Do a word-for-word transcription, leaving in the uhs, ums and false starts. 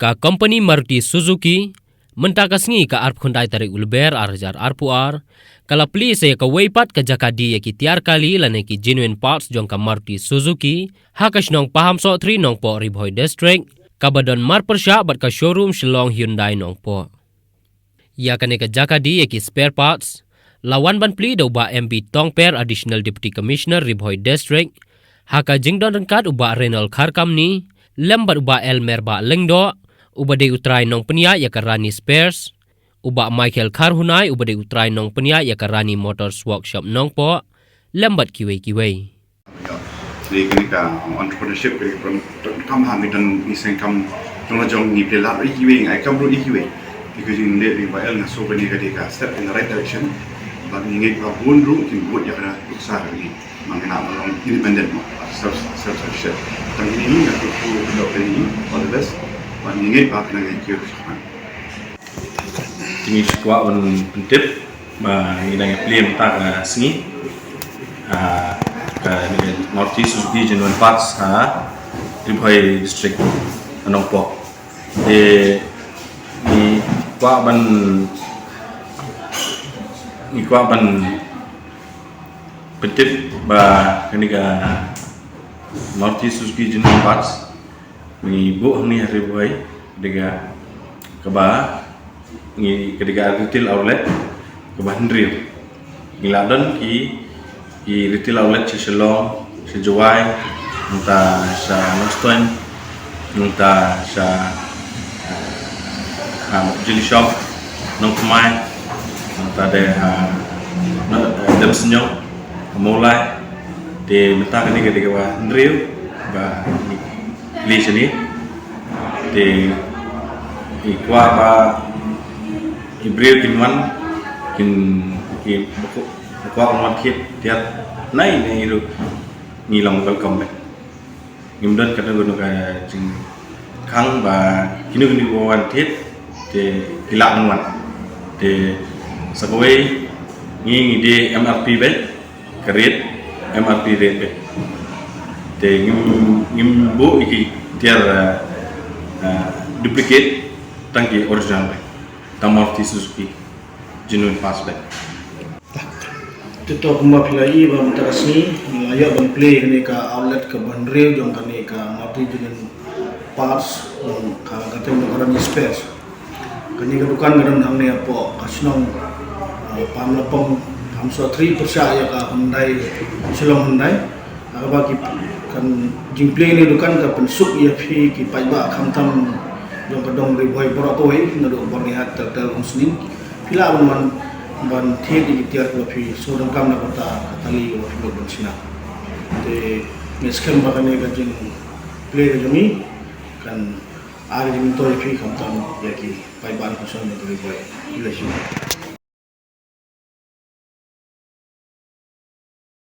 Ka kompani Maruti Suzuki mynta ka sngi ka arphew khyndai tarik u Lber ar hajar arphew ar ka la plie sa ïa kawei pat ka jaka die ïa ki tiar kali lane ki genuine parts jong ka Maruti Suzuki ha ka shnong Pahamsohthri Nongpoh, Ri Bhoi District, kaba don marpyrshah bad ka showroom Shillong Hyundai Nongpoh. Ïa kane ka jaka die ïa ki spare parts la wan ban plie da u Bah M B Tongper, Additional Deputy Commissioner, Ri Bhoi District, ha ka jingdon ryngkat u Bah Renal Kharkamni lem bad u Bah Elmer Bah Lyngdoh uba dei u trai nongpynïaid ïa ka Rani Spares, u Bah Michael Kharhunai uba dei u trai nongpynïaid ïa ka Rani Motors Workshop Nongpoh, lem bad kiwei kiwei. Dei kane ka entrepreneurship, kane ka pyndonkam ha ngi don ngi seng kam jong la jong, ngi plie lad ïa kiwei, ngi ai kam ruh ïa kiwei. Dei ka jingleh ri ba el nga sngew kane ka dei ka step in the right direction. Bad ngi ngeit ba bun ruh kin bud ïa ka nuksa ka ngi. Ma ngi na ma long independent, ma self self sufficient. Tang kine ngi nga kyrkhu ka dok kane ngi, all the best. Bad ngi ngeit ba ka ngi kyrkhu. Te ngi kwah ban pyntip ba ngi dang ïa plie mynta ka sngi, ah, ka Maruti Suzuki Genuine Parts ha Ri Bhoi District, ha Nongpoh. Te ngi kwah ban, ngi kwah ban pyntip ba kane ka Maruti Suzuki Genuine Parts ngi buh hangne ha Ri Bhoi, dei ka kaba ngi, ka dei ka retail outlet kaba hynriew. Ngi la don ki, ki retail outlet sha Shillong, sha Jowai, nangta sha Nongstoiñ, nangta sha, ha, Jili Shop, Nongthymmai, nangta de ha, na, Demsniang, ha Mawlai. Te mynta kane ka dei kaba hynriew ba ngi plie shane. Te ngi kwah ba ki briew kin wan, kin, ki ba kwah, ba kwah ban wan thied tiar nai nai ruh ngi long welcome beit. Ngim don kano kano ka jingkhang ba kino kino ba wan thied te ki lah ban wan. Te sa kawei ngi, ngi dei M R P beit, ka rate, M R P rate beit. Te ngim, ngim buh ïa ki tiar, ah, ah, duplicate, tang ki original beit. Tang Maruti Suzuki Genuine Parts beit. Te to kumba phi la ïohi ba mynta ka sngi ngi la ïoh ban plie kane ka outlet kaba hynriew jong kane ka Maruti Genuine Parts, jong ka, ka kyrteng jong ka Rani Spares. Kane ka dukan ka don hangne hapoh ka shnong, ah, Pamlapong, Pahamsohthri, pyrshah ïa ka Hyundai, Shillong Hyundai. Ha kaba ki, kan jingplie kane ka dukan ka pynsuk ïa phi ki paidbah khamtam jong ka dong Ri Bhoi baroh kawei, naduh Byrnihat ter ter Umsning. Phi lah ban wan ban thied ïa ki tiar kaba phi sngewdonkam na ka bynta ka tali kaba phi bud ban shna. Te nga skhem ba kane ka jingplie ka jong ngi kan ai ka jingmyntoi ïa phi khamtam ïa ki paidbah nongshong jong ka Ri Bhoi. Khublei shibun.